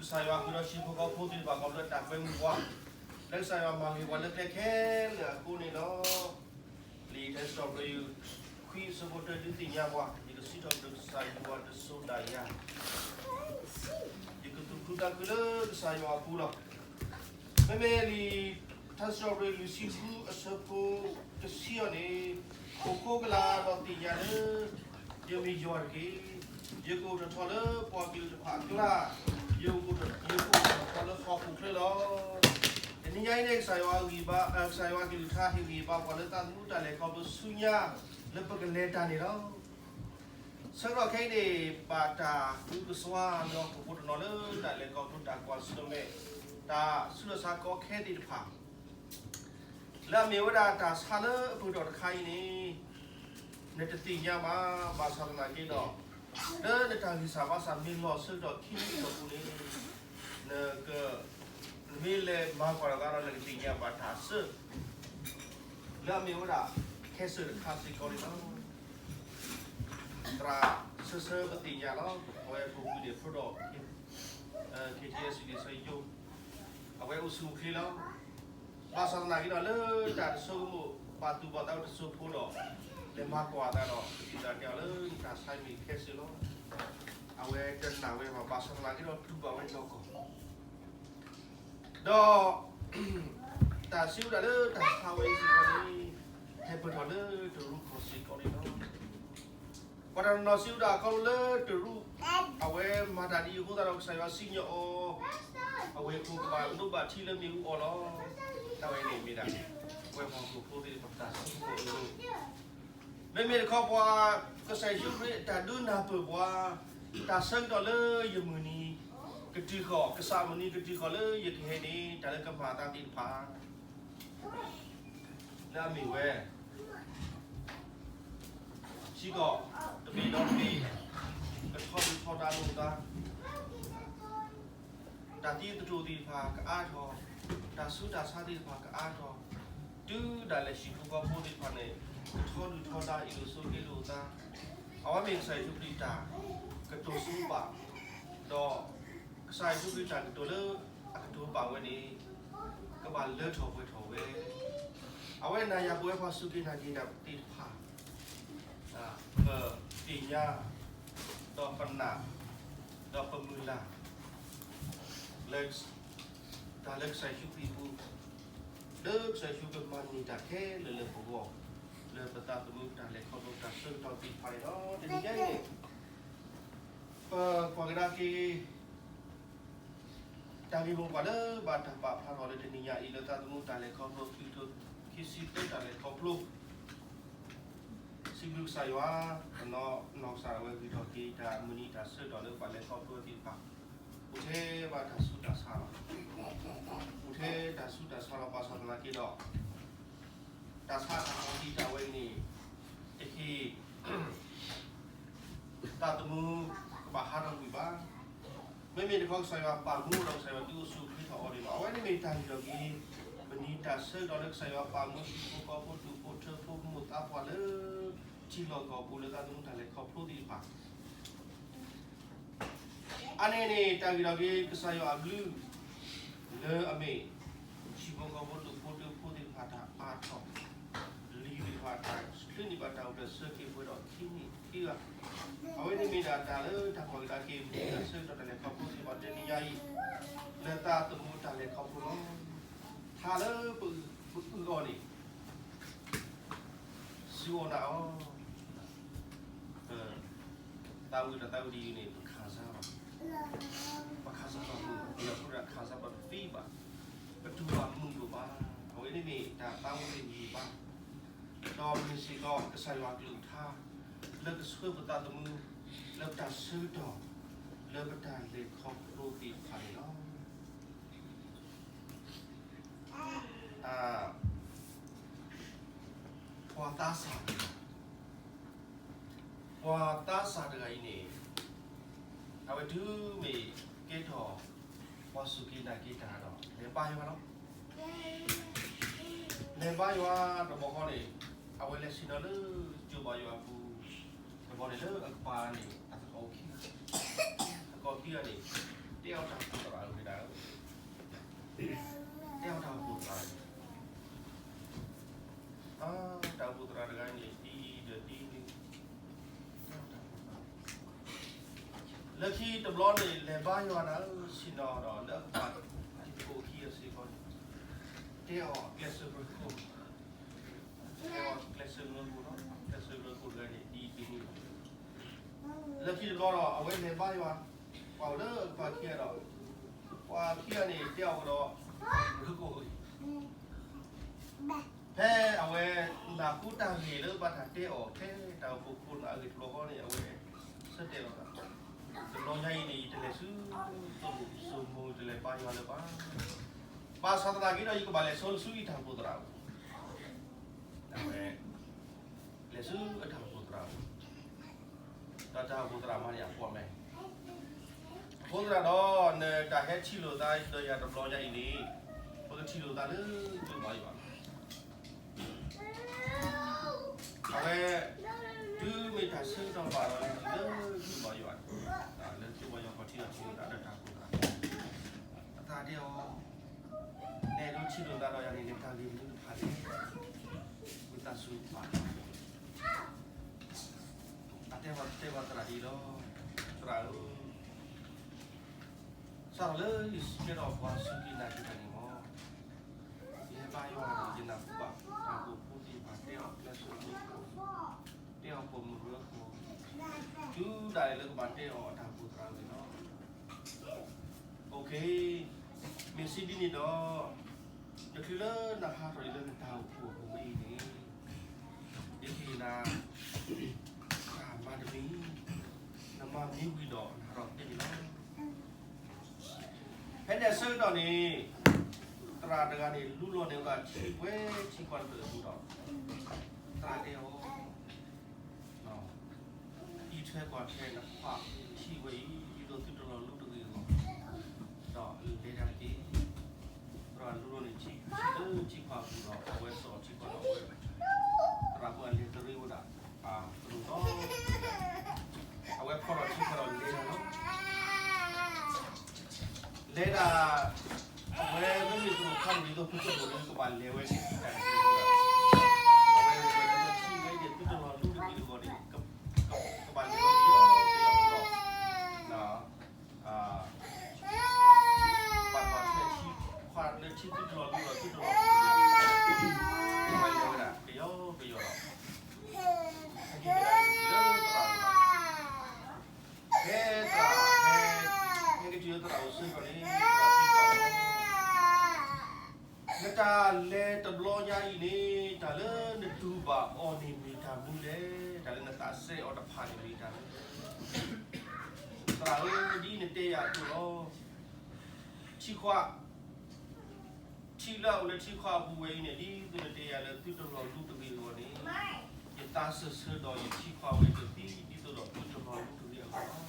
ကစၢ်ယွၤဃုာ်ဒီးဟံၣ်ဖိဃီဖိသ့ၣ်တဖၣ်ခီဖျိတၢ်ကွဲမုာ်ပှၤ, လၢကစၢ်ယွၤမၤဂ့ၤပှၤလၢကျဲခဲလၢာ်အဃိန့ၣ်လီၤ. လံာ်ထဲစံးထီၣ်ပတြၢၤ ခွံအဆၢဖိတၢဒုးသ့ၣ်ညါပှၤ, ယကစံးထီၣ်ပတြၢၤကစၢ်ယွၤတစိၤဒၣ်ယၤ, ယကသူၣ်ခုသးခုလၢကစၢ်ယွၤအပူၤလီၤ. မ့မ့ၢ်လံာ်ထဲစံးထီၣ်ပတြၢၤလွံၢ်ဆံဃုအဆၢဖိတဆံအံၤန့ၣ်, အိၣ်ခိးကလာ်ဒီးသ့ၣ်ညါလၢ ယမ့ၢ်ယွၤတက့ၢ်. ယကအိၣ်ထီၣ်ထီလၢပှၤကလုာ်တဖၣ်အကျါ, ယကအိၣ်ထီၣ်ထီလၢဟီၣ်ခိၣ်ချၢလီၤ. တနံၤညါအံၤန့ၣ် ကစၢ်ယွၤအကလုၢ်ကထါဟ့ၣ်ဂံၢ်ဘါပှၤလၢသးသမူတၢ်လဲၤခီဖျိဆူညါ လၢပကလဲၤတၢ်န့ၣ်လီၤ. ဆၢကတီၢ်ခဲအံၤန့ၣ် ဘၣ်တၢ်အုကစွါလၢဟီၣ်ခိၣ်ဖိတနီၤလၢတၢ်လဲၤခီဖျိတၢ်ကွၢ်ဆၢၣ်မဲာ် တၢ်ဆူးတၢ်ဆါကီခဲသ့ၣ်တဖၣ် လၢအမ့ၢ်ဝဲဒၣ်တၢ်ဆါလၢအပၢၢ်ထီၣ်တခါအံၤန့ၣ် နတသ့ၣ်ညါဘၣ်, ဘၣ်ဆၣ်သနာ်က့ဒီး လၢနတၢ်ဂံၢ်စၢ်ဘါစၢ်မ့ၢ်လီၤဆၢကတီၢ်ခံနံၣ်အတီၢ်ပူၤန့ၣ် နက နမ့ၢ်လဲၤမၤကွၢ်လိာ်သးဒီး နကသ့ၣ်ညါဘၣ်တၢ်ဆၢ လၢအမ့ၢ်ဝဲဒၣ် ခဲစၢၣ်တခါစ့ၢ်ကီးန့ၣ်လီၤ. သရၣ်ဆၢဆၢပသ့ၣ်ညါလီၤ. အဝဲအပူၤကွံာ်န့ၣ် ဖိဒီး ခ့ထံအဲၣ်စံၣ်ဒ့ၣ်ဆၢယိၤ အဝဲအိၣ်ဆူၣ်အိၣ်ချ့လီၤ. ဘၣ်ဆၣ်သနာ်က့ဒီး လၢတၢ်တဆိကမိၣ် ပာ်သူၣ်ပာ်သးဝဲတစိၢ်ဖိဒီး လဲၤမၤကွၢ်သးဒီး ပသံၣ်သးတဲအီၤလၢနတၢ်ဆါမ့ၢ်ခဲစၢၣ်လီၤ. အဝဲတနာ်ဝဲဘၣ်, ဘၣ်ဆၣ်သနာ်က့ဒီး တူၢ်ဘၣ်ဝဲနီၢ်ကီၢ် ဒီး တၢ်စံးဝဲဒၣ်လၢတၢ်ဆါဝဲအံၤစ့ၢ်ကီးန့ၣ် ဟဲပၢၢ်ထီၣ်လၢတရူးကီၢ်စ့ၢ်ကီးန့ၣ်လီၤ. ပှၤတနီၤနီၤစံးဝဲဒၣ်ခီဖျိလၢတရူး အဝဲမၤတၢ်ဒ်အံၤအဃိသတးဒီး ကစၢ်ယွၤစံၣ်ညီၣ်အီၤ အဝဲၢ်ခိၣ်ကဘၣ်ဒိးဘၣ်ထံလၢမ့ၣ်အူအီၣ်လီၤ. တၢ်ဝဲန့ၣ်မ့ၢ်ဒၣ် ပဝဲဟီၣ်ခိၣ်ဖိသ့ၣ်တဖၣ်တၢ်ဆိကမိၣ်အဂီၢ် မ့မ့ၢ်တခီပှၤ ကစၢ်ယ့ၣ်ၡူးခရံာ်အတၢ်ဒုးနၢ်ပၢၢ်ပှၤ တၢ်ဆၢကတီၢ်လၢယမုၢ်နံၤကတုၤဃီၤ, ကစၢ်မုၢ်နံၤကတုၤဃီၤလၢယကဟဲန့ၣ် တၢ်လၢကမၤအသးသ့ၣ်တဖၣ် လၢအမ့ၢ်ဝဲ စံးကီး တဘ့ၣ်ဒီးတဘ့ၣ် ကထီဒုၣ်ထီဒါလိာ်သး တၢ်သံသတြိာ်သ့ၣ်တဖၣ်ကအါထီၣ်, တၢ်ဆူးတၢ်ဆါသ့ၣ်တဖၣ်ကအါထီၣ်, တုၤဒၣ်လဲာ်ဟံၣ်ဖိဃီဖိသ့ၣ်တဖၣ်န့ၣ် ကထီဒုၣ်ထီဒါအ့ၣ်လိာ်ဆိးက့လိာ်သး, အဝဲမ့ၢ်ကစၢ်ယ့ၣ်ၡူးခရံာ်တၢ်ကတိၤဆိပာ်, ဒီး ကစၢ်ယ့ၣ်ၡူးခရံာ်တၢ်ကတိၤလၢအကတိၤပာ်ဝဲန့ၣ် ကဘၣ်လၢထီၣ်ပှဲၤထီၣ်ဝဲ, အဝဲနၤယၤပဝဲပှၤစူၢ်က့ၤနာ်က့ၤတၢ်သ့ၣ်တဖၣ် ပသ့ၣ်ညါ ဒီးပနာ် ဒီးပမုၢ်လၢ် လၢ တၢ်လၢကစၢ်ယ့ၣ်ၡူးခရံာ်အပူၤ, လၢကစၢ်ယ့ၣ်ၡူးကမၤန့ၢ်တၢ်ခဲလၢာ်လၢပဂီၢ်, လၢပသးသမူတၢ်လဲၤခီဖျိတၢ်ဆၢကတီၢ်သ့ၣ်တဖၣ်န့ၣ်လီၤ. တနံၤညါအံၤန့ၣ် ပကွၢ်ကဒါက့ၤ တၢ်ဂ့ၢ်မိၢ်ပှၢ်လၢဘၣ်တၢ်ပာ်ဖျါထီၣ်လၢတနံၤညါအံၤ လၢသးသမူတၢ်လဲၤခီဖျိ ခံကထိခံဆံသၢ တၢ်လဲၤခီဖျိ, စံးဘျုးကစၢ်ယွၤ, တနီၤနီၢ်ကစၢ်ဒၣ်ဝဲဂံၢ်ထီၣ်က့ၤတၢ်မုၢ်နံၤတၢ်ဆၢကတီၢ်လၢပဘၣ်လဲၤခီဖျိသ့ၣ်တဖၣ်, အိၣ်ထဲဘၣ်တၢ်ဆူးတၢ်ဆါလီၤ. အိၣ်ထဲတၢ်ဆူးတၢ်ဆါလီၤ ဘၣ်ဆၣ်သနာ်က့ဒီး တၢ်ဆါတၢ်ကီတံာ်တာ်ဝဲန့ၣ် တဟ့ၣ် သးသမူကဘၣ်ဟးထီၣ်ကွံာ်ဘၣ်. မ့မ့ၢ်တခီကစၢ်ယွၤပာ်မူဒီးကစၢ်ယွၤဒုးအိၣ်ဆူၣ်အိၣ်ချ့ထီၣ်အီၤန့ၣ်လီၤ. အဝဲန့ၣ်မ့ၢ်တၢ်ဂ့ၢ်ထီၣ်က့ၤ မုၢ်နံၤတၢ်ဆၢကတီၢ်လၢကစၢ်ယွၤပာ်မူဟံၣ်ဖိဃီဖိဒူၣ်ဖိထၢဖိမိၢ်သးပှၢ်လၢ ထံလီၢ်ကီၢ်ပူၤလၢသးသမူတၢ်လဲၤခီဖျိသ့ၣ်တဖၣ် အါန့ၢ်န့ၣ် တၢ်ဂ့ၢ်ထီၣ်က့ၤကစၢ်ယွၤအဘျုး လၢအမ့ၢ် ဟံၣ်ဖိဃီဖိဒူၣ်ဖိထၢဖိသ့ၣ်တဖၣ်တၢ်အါထီၣ်, လံာ်သ့ၣ်တဖၣ်တၢ်ချ့န့ၢ်ဘၣ်တၢ်အိၣ်ဖျဲၣ်ဆၢက့ၤပှဲၤဒီးခံနံၣ်ခံဂၤ, အဝဲန့ၣ်မ့ၢ်ဒၣ်တၢ်လၢတၢ်ကွၢ်ကဒါက့ၤမုၢ်နံၤတၢ်ဆၢကတီၢ်တၢ်လဲၤခီဖျိသ့ၣ်တဖၣ်တနံၤညါအံၤ လၢသးသမူတၢ်လဲၤခီဖျိလီၤ. ထါလၢပအုၣ်အီၤန့ၣ် စူၢ်အီၣ်နာ်အီၤ သးဝံၣ်ဒီးသးဝံၣ်တယုၢ်န့ၣ် ပခးစၢ်ဘၣ်, ပခးစၢ်ဘၣ်မုာ်, ပလၢၢ်ဖိဒီးခးစၢ်ဘၣ်တသ့ဘၣ်, ပတူၢ်ဘၣ်မုာ်ဒိၣ်ဘၣ်. အဝဲန့ၣ်မ့ၢ်တၢ်သးဝံၣ်တယုၢ်ဘၣ်, ဒီးမ့ၢ်စ့ၢ်ကီးကစၢ်ယွၤအကလုၢ်ကထါ လၢကဆှၢပသးသမူ လၢပတၢ်ဆၢကတီၢ် လၢပတၢ်လဲၤခီဖျိသ့ၣ်တဖၣ်န့ၣ်လီၤ. ပှၤသးစၢ်တဂၤ ပှၤသးစၢ်တဂၤအံၤန့ၣ် အဝဲတုၤမ့ၢ်ကဲထီၣ် ပှၤစူၢ်က့ၤနာ်က့ၤတၢ်ဒီး လဲၤဘါယွၤလီၤ. လဲၤဘါယွၤတဘျီဃီန့ၣ် အဝဲလဲၤဆ့ၣ်နီၤလၢကၠိဘါယွၤအပူၤ, တဘျီန့ၣ်လၢအကပၤန့ၣ် အသကိးခံဂၤ, အသကိးခံဂၤန့ၣ် တဲအီၤတၢ်ပူၤတၢ်ဘၣ် ခံတဘျီန့ၣ် လဲၤဘါယွၤနၤဧၢ ဆ့ၣ်နီၤဒီး လၢအကပၤတံၤသကိးခံဂၤစ့ၢ်ကီးန့ၣ် တဲအီၤအကျဲးစၢးရၢခိၣ်, တဲအီၤကျဲးစၢးရၢခိၣ်လီၤ. ကျဲးစၢးရၢခိၣ်တဂၤန့ၣ် ဒ်အံၤဒ်နုၤလီၤ. လၢခံတဘျီဒီး အဝဲလဲၤဘါယွၤ, ပှၤအိၣ်လၢအကပၤခံဂၤဒီး ပှၤခံဂၤန့ၣ် တဲအီၤကဒီး ရၢခိၣ်အဂ့ၢ် ဖဲအဝဲနၢ်ဟူတၢ်ဂ့ၢ်လၢဘၣ်တၢ်တဲအီၤ ဖဲတၢ်အိၣ်ဖှိၣ်ခိၣ်နၢ်အဂ့ၢ်တဘျီဃီန့ၣ် အဝဲဆၢတဲာ်လီၤသး, တဘျီညါအံၤန့ၣ် ယတလဲၤဆူသိၣ်လိၣ်စိမိၤ တလဲၤဘါယွၤလၢၤဘၣ်. ဘၣ်ဆၣ်သနာ်က့ဒီး ယကဘၣ်လဲၤဆူ ဆူယတၢ်အိၣ်ဖှိၣ်သရၣ်အအိၣ်, အဝဲ လဲၤဆူအတၢ်အိၣ်ဖှိၣ်သရၣ်အအိၣ်, ဒီးတၢ်အိၣ်ဖှိၣ်သရၣ်မၤန့ၢ်အကွီၢ်မဲ အဃိသတးဒီး နတၢ်ဟဲထံၣ်လိာ်သးဒီးယၤတဘျီညါအံၤန့ၣ် ပကထံၣ်လိာ်သးလၢကၠိဘါယွၤလီၤ. အဝဲ တုၤမ့ၢ်တၢ်ဆၢကတီၢ်ဘၣ်ဒီး လၢကၠိဘါယွၤန့ၣ် လၢကၠိဘါယွၤခီၣ်ထံးဒီးထံၣ်လိာ်သးဒီးတၢ်အိၣ်ဖှိၣ်သရၣ်, အသးတဲအီၤ, နဲဒိးထံၣ်လိာ်သးဒီးယၤန့ၣ် နတၢ်ဂ့ၢ်မနုၤတဖၣ်လဲၣ်, ဝံသးစူၤဘၣ် အတဲပှၤတဲပှၤသရၣ်ဒ်အံၤလီၤ, သရၣ်ဧၢ, စးထီၣ်လၢယကဲထီၣ်ပှၤစူၢ်က့ၤနာ်က့ၤတၢ်န့ၣ်လီၤ. ယဟဲဘါယွၤန့ၣ် ယနၢ်ဟူဘၣ်တၢ်အိၣ်ဖှိၣ်ဖိသ့ၣ်တဖၣ်တဲအီၤကျဲးစၢးရၢခိၣ်, တဲအီၤပိာ်မုၣ်ရၢခိၣ်, တုၤဒၣ်လဲာ်လၢကဘၣ်တဲအီၤအတၢ်အိၣ်ဖှိၣ်သရၣ်အဂ့ၢ်လီၤ. မ့ၢ်စ့ဒ်န့ၣ်ဒီး, တချုးလၢနဟးထီၣ်လၢနတၢ်အိၣ်ဖှိၣ်အပူၤဝဲအံၤန့ၣ်, ယကဟ့ၣ်နၤ တၢ်မၤတမံၤ, နမၤမ့ၢ်ဝံၤဒီးနဟးထီၣ်ဖဲန့ၣ်လီၤ. ဖဲန့ၣ်အဆၢကတီၢ်န့ၣ်, သရၣ်တဂၤန့ၣ် လူလီၤန့ၢ်ဝဲဒၣ်ထံပှဲၤထံခွါတဖျၢၣ်အပူၤဒီး, သရၣ်တဲအီၤ, အံးထွဲကွၢ်ထွဲနခွါထံဝဲအံၤ ဒ်သိးသုတလီၤလူတဂ့ၤအဂီၢ်, ဒီးလဲၤတၢ်တက့ၢ်. သရၣ်လူလီၤန့ၢ်ထံလၢထံခွါအပူၤဒီး အဝဲစိာ်ထံခွါဒီးအဝဲ, သရၣ်မုၣ်အလဲၤတရံးဝဲဒၣ်, သရၣ်ဒီး, အဝဲဖီၣ်ထီၣ်ထံခွါဒီးလဲၤတၢ်လီၤ. လဲၤဒၣ်, အဝဲမ့မ့ၢ်သရိာ်ခါန့ၣ် ဒ်သိးသုတလီၤလူ ကဘၣ်လဲၤဝဲန့ၣ်တၢ်န့ၣ်, အဝဲလဲၤဝဲဒၣ်ထံဝဲအံၤန့ၣ် သုတလီၤလူတဂ့ၤအဂီၢ်န့ၣ်, ကဘၣ်လဲၤဝဲန့ၣ်ဒီး, ပှၤထံ, ပှၤလၢထံသုတလီၤလူဒီးသုတလီၤလူတဂ့ၤ, အဝဲလဲၤဝဲဒၣ်ကယီကယီဒီး, ဟဲက့ၤကဒါက့ၤလၢသရၣ်အအိၣ်, ဖဲသရၣ်, ဟဲက့ၤတုၤလၢသရၣ်အအိၣ်အဆၢကတီၢ်န့ၣ်, သရၣ်စံးဘၣ်အီၤ, နတၢ်လဲၤတဘျီညါအံၤန့ၣ် တၢ်လၢနတူၢ်ဘၣ်အီၤန့ၣ်မ့ၢ်တၢ်မနုၤလဲၣ်, တၢ်လၢနသးစဲအီၤတဖၣ်န့ၣ်မ့ၢ်တၢ်မနုၤလဲၣ်. သရၣ်ဧၢ, ဒ်နတဲယၤအသိးလီၤ. ထံခွါ, ထံလၢအအိၣ်လၢထံခွါအပူၤဝဲအံၤန့ၣ် ဒ်သိးနတဲယၤလၢသုတလီၤလူတဂ့ၤအဂီၢ်န့ၣ်, ယသးစၢၢ်ဆၢဒီးယထံခွါဝဲအံၤန့ၣ် ဒ်သိးဒီးသုတလီၤလူတဂ့ၤအဂီၢ်လီၤ.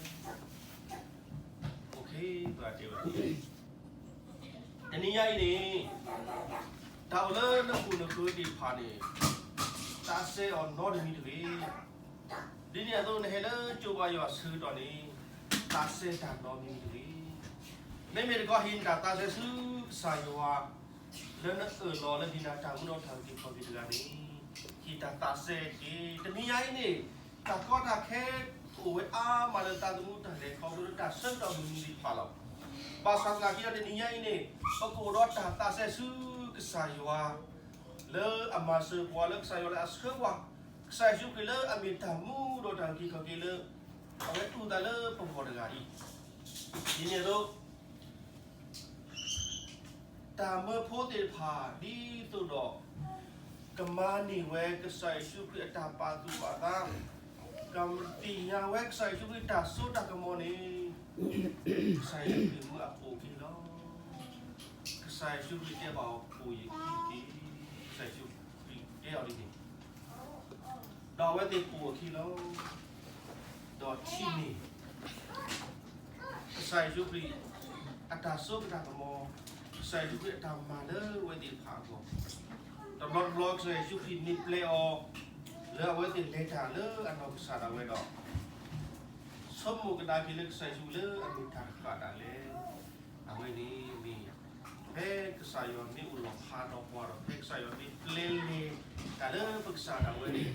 သရၣ်တဲဝဲ, တနံၤညါအံၤန့ၣ်, တၢ်အိၣ်လၢနခိၣ်နဃၢၤသ့ၣ်တဖၣ်န့ၣ်, သးစဲအီၤနီတမံၤတဂ့ၤ. ဒ်န့ၣ်အသိးနဟဲလၢကၠိဘါယွၤအဆၢကတီၢ်န့ၣ်, သးစဲတၢ်နီတမံၤတဂ့ၤ. မ့မ့ၢ်တခီ ဟ့ၣ်နတၢ်သးစဲဆူကစၢ်ယွၤ, လၢနအၢၣ်လီၤလၢဟ့ၣ်နၤတၢ်မူဒီးတၢ်အုၣ်က့ၤခီၣ်က့ၤတဂၤန့ၣ်, ဟ့ၣ်တၢ်သးစဲတက့ၢ်. တနံၤညါအံၤန့ၣ်, တၢ်ကီတၢ်ခဲအိၣ်ဝဲအါမးလၢသးသမူတၢ်လဲၤခီဖျိလၢတၢ်ဆၢကတီၢ်မုၢ်နံၤသ့ၣ်တဖၣ်လီၤ. ဘၣ်ဆၣ်သနာ်က့ဒီးတနံၤညါအံၤန့ၣ်, ပကအိၣ်ဒီးတၢ်သးစဲဆူကစၢ်ယွၤ, လၢအမၤစၢၤပှၤ လၢကစၢ်ယွၤလၢအဆှၢပှၤ, ကစၢ်ယ့ၣ်ၡူးခရံာ်လၢအမ့ၢ်တၢ်မူဒီးတၢ်အုၣ်က့ၤခီၣ်က့ၤလၢ, အဝဲတူၢ်သးလၢပဂီၢ်တဂၤအံၤ, ဒ်န့ၣ်အသိး တၢ်မၢဖိသ့ၣ်တဖၣ် ဒ်သိးဒီး ကမၤန့ၢ်ဝဲကစၢ်ယ့ၣ်ၡူးခရံာ်အတၢ်ပာ်သူၣ်ပာ်သး, ကသ့ၣ်ညါဝဲကစၢ်ယ့ၣ်ၡူးခရံာ်တၢ်စိတၢ်ကမီၤန့ၣ်, ကစၢ်ယ့ၣ်ၡူးခရံာ်မူအအိၣ်က့ၤလီၤ. ကစၢ်ယ့ၣ်ၡူးခရံာ်တဲဘၣ်အီၤ ပိာ်ယခံတက့ၢ်. ကစၢ်ယ့ၣ်ၡူးခရံာ်တဲအီၤဒ်န့ၣ်, ဒီးအဝဲသ့ၣ်ပိာ်အခံလီၤ. ဒီးထံၣ်န့ၢ် ကစၢ်ယ့ၣ်ၡူးခရံာ် အတၢ်စိကတၢ်ကမီၤ, ကစၢ်ယ့ၣ်ၡူးခရံာ်အတၢ်မၤလၢအဝဲသ့ၣ်တဖၣ်အဂီၢ်, တဘျီတဘျီ ကစၢ်ယ့ၣ်ၡူးခရံာ်မ့ၢ်ပျဲအီၤ, လၢအဝဲသ့ၣ်လဲၤတၢ်လၢအနီၢ်ကစၢ်ဒၣ်ဝဲဒီး, ဆိကမိၣ်ကဒါက့ၤလၢကစၢ်ယ့ၣ်ၡူးလၢအမ့ၢ်တၢ်တဃၣ်ဒၣ်လဲာ်, အဝဲန့ၣ်မ့ၢ် ဖဲကစၢ်ယွၤမ့ၢ်အိၣ်လီၤဖးဒီးပှၤဒီး ဖဲကစၢ်ယွၤမ့ၢ်ပျဲလဲၤတၢ်လၢပကစၢ်ဒၣ်ဝဲန့ၣ်,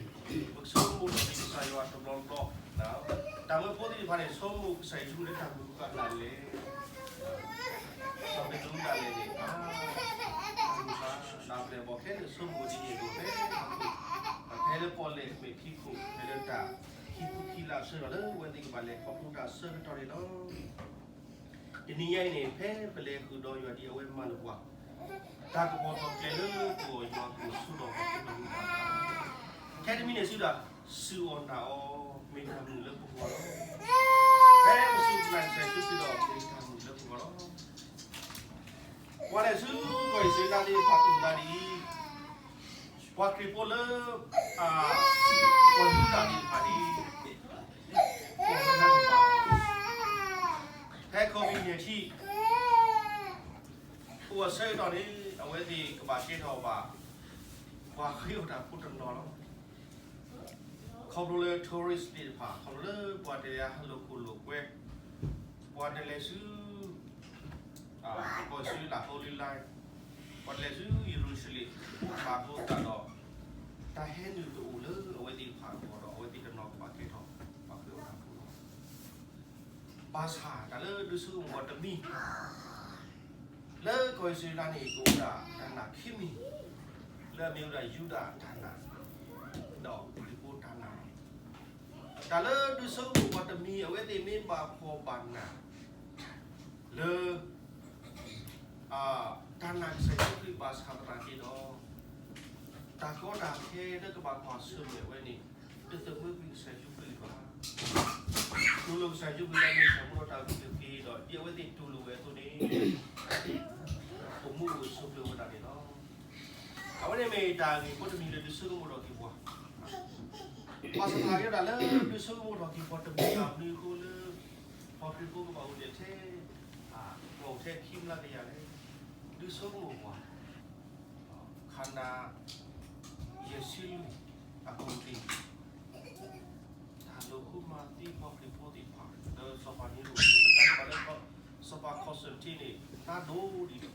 ပကဆိကမိၣ်ထီၣ်က့ၤကစၢ်ယွၤတဘျီတဘျီ, တၢ် တၢ်ဝဲဖိသ့ၣ်တဖၣ်န့ၣ် ဆိကမိၣ်ကစၢ်ယ့ၣ်ၡူးလၢတၢ်မုာ်ဃုာ်အသးဒ်လဲၣ်, ဒီးပမ့ၢ်တမုာ်ဒ်လဲၣ်န့ၣ်, တၢ်ပျဲၢ်ဘီၣ်ခဲလၢာ်ဆိကမိၣ်ဒ်န့ၣ်အသိး, ဖဲလၢပီၣ်လဲၣ်မ့ၢ်ခံခိၣ် ဖဲလၢတၢ်ခံဖုခံလါအဆၢကတီၢ်လၢအဝဲသ့ၣ်ကဘၣ်လဲၤခီဖျိတၢ်အဆၢကတီၢ်န့ၣ်လီၤ. တနံၤညါအံၤန့ၣ် ဖဲပလဲၤဃုာ်ဒီးယွၤဒ်အဝဲမၤလၢပှၤ, တၢ်ကပီၤထီၣ်ကျဲလၢပဂီၢ် ယွၤကဆိၣ်ဒီးပှၤကမုာ်တၢ်, ထဲတမံၤန့ၣ် စံးဒၣ်, စူၢ်အီၣ်နာ်အီၤ မ့ၢ်တၢ်မုာ်လၢပဂီၢ်လီၤ. ဖဲပစူၢ်က့ၤနာ်ကစၢ်ယ့ၣ်ၡူးခရံာ်ဒီး မ့ၢ်တၢ်မုာ်လၢပဂီၢ်လီၤ. ပှၤလဲၤဆူကီၢ်အံၣ်စရ့လးသ့ၣ်တဖၣ်အုၣ်သးဒ်အံၤ, ပှၤခရံာ်ဖိလၢ ပှၤယူဒၤသ့ၣ်တဖၣ်န့ၣ် ဖဲ COVID nineteen အိၣ်အဆၢကတီၢ်န့ၣ် အဝဲသ့ၣ်ကဘၣ်ကဲထီၣ်ဘၣ် ပှၤဃ့အီၣ်တၢ်ဖိတနီၤလီၤ. ခီဖျိလၢ tourist သ့ၣ်တဖၣ်, ခီဖျိလၢပှၤတလဲၤဟးလိာ်ခိၣ်လိာ်ကွဲ, ပှၤတလဲၤဆူ ကီၢ်အံၣ်စရ့လး Holy Land, ပှၤတလဲၤဆူယရူၤၡလ့ၣ် ဘၣ်ဃိသတးဒီး တၢ်ဟဲနုာ်တအိၣ်လၢအဝဲသ့ၣ်တဖၣ်အဂီၢ်ဒီး အဝဲသ့ၣ်တနီၤကဘၣ်ကဲထီၣ် ပှၤဃ့အီၣ်တၢ်ဖိလီၤ. ဘၣ်ဆၣ်တၢ်လၢဒုးဆိကမိၣ်ပှၤတမံၤ လၢကီၢ်အံၣ်စရ့လးန့ၣ် ကအိၣ်ဒၣ်တၢ်နာ်ခံမံၤ, လၢအမ့ၢ်ဝဲဒၣ်ယူဒၤတၢ်နာ်, ဒီးခရံာ်ဖိတၢ်နာ်, တၢ်လၢဒုးဆိကမိၣ်ပှၤတမံၤ အဝဲသ့ၣ်မ့ၢ်ဘၣ်ဖှီၣ်ဘၣ်နး လၢ တၢ်နာ်ကစၢ်ယ့ၣ်ၡူးခရံာ်ဘၣ်ဆၣ်သနာ်က့ဒီး တၢ်ကီတၢ်ခဲလၢကဘၣ်ကွၢ်ဆၢၣ်မဲာ်ဝဲန့ၣ် တသမၢကွံာ်ကစၢ်ယ့ၣ်ၡူးခရံာ်ဘၣ်. တူၢ်လိာ်ကစၢ်ယ့ၣ်ၡူးခရံာ်လၢအမ့ၢ်တၢ်မူဒီးတၢ်အုၣ်က့ၤခီဒီး ဒ်အဝဲသ့ၣ်တူၢ်လိာ်ဝဲအသိးန့ၣ် အိၣ်မူအိၣ်ဂဲၤဆိးကျၢၤဝဲဒၣ်န့ၣ်လီၤ. အဝဲန့ၣ်မ့ၢ်တၢ်ဂ့ၢ်ဖိတမံၤလၢဒုးဆိကမိၣ်ထီၣ်က့ၤပှၤ ဘၣ်ဆၣ်သနာ်က့ဒီးတၢ်လၢဒုးဆိကမိၣ်ထီၣ်က့ၤပှၤတမံၤဘၣ်မနုၤအဃိလၢ ပှၤခရံာ်ဖိကဘၣ်အိၣ်ဒံးထဲ ကအိၣ်ထဲခံမျးကယၤလဲၣ်, ဒုးဆိကမိၣ်ပှၤ ခါနၤ ယဲၢ်ဆံလွံၢ် အပူၤကွံာ် တၢ်လိာ်ဖိမၤသံပှၤခရံာ်ဖိသ့ၣ်တဖၣ် လၢစီၤပၤနံၤရိၣ် တခါန့ၣ်ဘၣ်လၢ စီၤပၤ Constantine န့ၣ် နါဒိၣ်ဒံးလီၤ.